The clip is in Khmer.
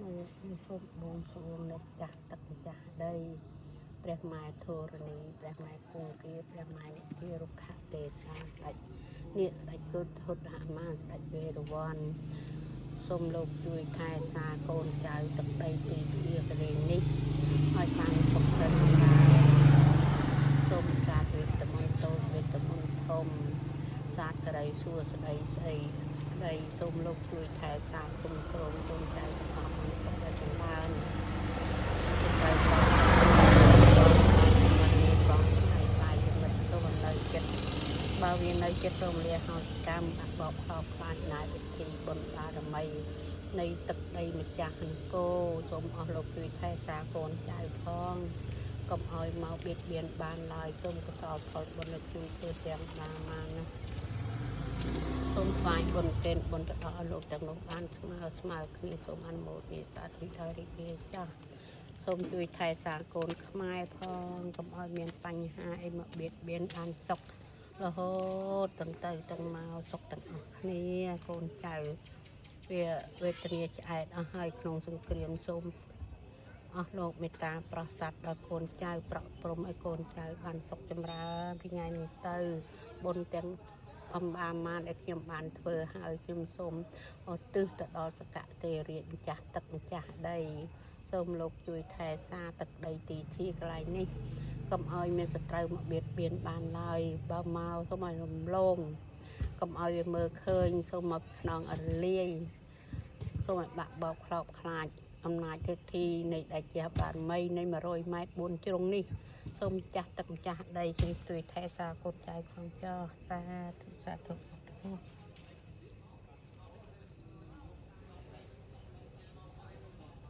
ខ្ញុំសូមបួងសួងនៅចាស់ទឹកម្ចាស់ដីព្រះម៉ែធរណីព្រះម៉ែគង្គាព្រះម៉ែនិទារុក្ខទេតាស្ដេចនាគស្ដេចគុតហុតហមានស្ដេចវេរវ័នសូមលោកជួយថែសារកូនចៅទឹកដីទីធាកលេងនេះឲ្យបានសុខសិនចម្រើនសូមការវេទមន្តតូចវេទមន្តធំសាធរីសួស្ដីស្អីក្ដីសូមលោកជួយថែសារគុំគ្រងកូនចៅទាំងអស់បានសុខចម្រើនទៅបងបងថ្ងៃកាយមិត្តសូមនៅចិត្តបើវានៅចិត្តសូមលាហើយកម្មអបបខោខ្លាចណាយពិធីបុណ្យបារមីនៃទឹកដីម្ចាស់អង្គរសូមអស់លោកជួយថែសារកូនចៅផងកុំឲ្យមកបៀតបៀនបានឡើយសូមកុសលផលបុណ្យដែលខ្ញុំធ្វើទាំងបាមានណាសូមថ្វាយបុណ្យទានបុណ្យទៅដល់អស់លោកទាំងនោះបានស្មើស្មើគ្នាសូមអនុមោទនាសាធុដល់រីករាយចាស់សូមជួយថែសារកូនខ្មែរផងកុំឲ្យមានបញ្ហាអីមកបៀតបៀនបានសុខរហូតទាំងទៅទាំងមកសុខទាំងអស់គ្នាកូនចៅវាវេទនាឆ្អែតអស់ហើយក្នុងសង្គ្រាមសូមអស់លោកមេត្តាប្រោះសត្វដល់កូនចៅប្រក់ព្រំឲ្យកូនចៅបានសុខចម្រើនពីថ្ងៃនេះទៅបុណ្យទាំងអំបាមានដែលខ្ញុំបានធ្វើហើយខ្ញុំសូមឧទ្ទិសទៅដល់សកទេរាជម្ចាស់ទឹកម្ចាស់ដីសូមលោកជួយថែសារទឹកដីទីធាកន្លែងនេះកុំឲ្យមានសត្រូវមកបៀតបៀនបានឡើយបើមកសូមឲ្យរំលងកុំឲ្យវាមើលឃើញសូមមកខ្នងអរលាយសូមឲ្យបាក់បោកខ្លោបខ្លាចអំណាចទេធីនៃដាច់ជះបារមីនៃ100ម៉ែត្រ4ជ្រុងនេះសូមចាស់ទឹកម្ចាស់ដីជួយជួយថែសារកូនចៅផងចោះសាធុសាធុសាធុ។